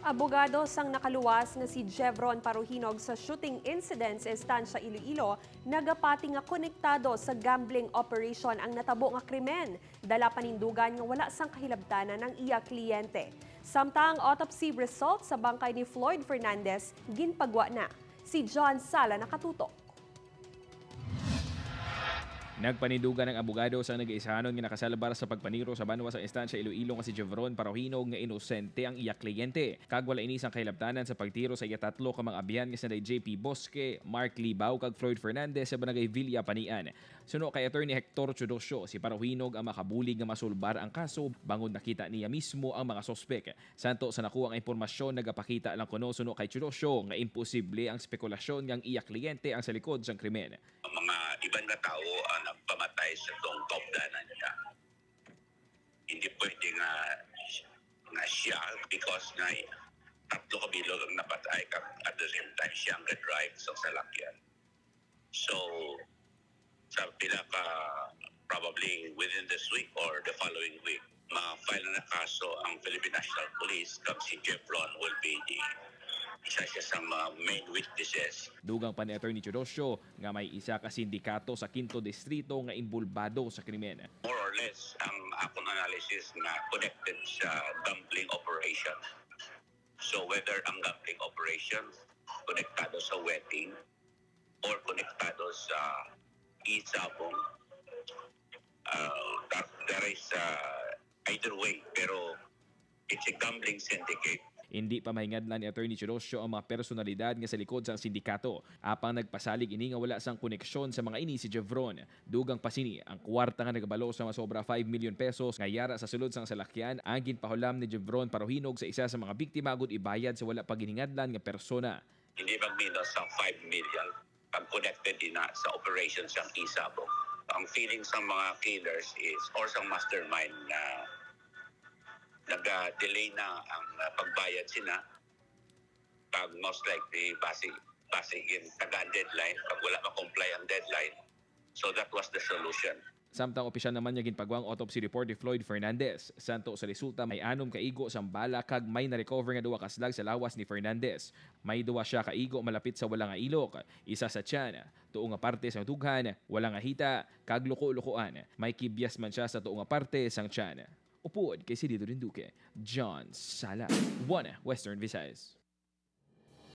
Abogado sang nakaluwas nga si Jevron Paruhinog sa shooting incident sa Estancia, Iloilo, nagapati nga konektado sa gambling operation ang natabo nga krimen. Dala panindugan nga wala sang kahilabtanan ng iya kliyente. Samtang autopsy results sa bangkay ni Floyd Fernandez ginpagwa na. Si John Sala nakatutok. Nagpanindugan ang abogado sa nag-iisahanon nga nakasalbar sa pagpaniro sa banwa sa Estancia, Iloilo nga si Jevron Parohinog nga inosente ang iya kliyente. Kag wala ini sang kahilabtanan sa pagtiro sa iya tatlo ka mga abyan nga sina JP Bosque, Mark Libao kag Floyd Fernandez sa Barangay Villa Panian. Suno kay Attorney Hector Chodosyo, si Parohinog ang makabulig nga masulbar ang kaso bangod nakita niya mismo ang mga sospek. Santo sa nakuha ang impormasyon, nagapakita lang kuno suno kay Chodosyo nga imposible ang spekulasyon nga ang iya kliyente ang sa likod sang krimen. Mga ibang nga tao ang nagpamatay sa tong kaupdanan niya. Hindi pwede nga siya because nga tatlo ka bilog ang napatay kag at the same time siya ang drive sa salakyan. So sa pila ka, probably within this week or the following week, ma-file na kaso ang Philippine National Police kag si Jevron will be the isa siya sa mga main witnesses. Dugang pa ni Attorney Chodosyo nga may isa ka sindikato sa Quinto Distrito nga imbulbado sa krimen. More or less ang akong analysis na connected sa gambling operation. So whether ang gambling operation konektado sa jueteng or konektado sa e-sabong, there is either way, pero it's a gambling syndicate. Hindi pa mahingadlan ni Attorney Chodosyo ang mga personalidad nga sa likod sa sindikato. Apang nagpasalig ini nga wala sang koneksyon sa mga ini si Jevron. Dugang pa sini, ang kwarta nga nagabalo sa masobra 5 million pesos nga yara sa sulod sang salakyan ang ginpahulam ni Jevron Parohinog sa isa sa mga biktima agud ibayad sa wala pa giningadlan nga persona. Hindi magminus sa 5 million pag connected din na sa operations ng e-sabong. Ang feeling sa mga killers is or sa mastermind na nag-delay na ang pagbayad sila pag most likely base in taga deadline pag wala ma-comply ang deadline. So that was the solution. Samtang opisyal naman niya ginpagwang autopsy report ni Floyd Fernandez. Santo sa resulta, may anom kaigo sang bala kag may na-recover nga duha ka slag sa lawas ni Fernandez. May duha siya kaigo malapit sa wala nga ilok, isa sa tiyan, tuo nga parte sa dughan, wala nga hita, kag luko-lukuan. May kibyas man siya sa tuo nga parte sang tiyan. Upod kay Sidito Rinduque, John Sala, 1 Western Visayas.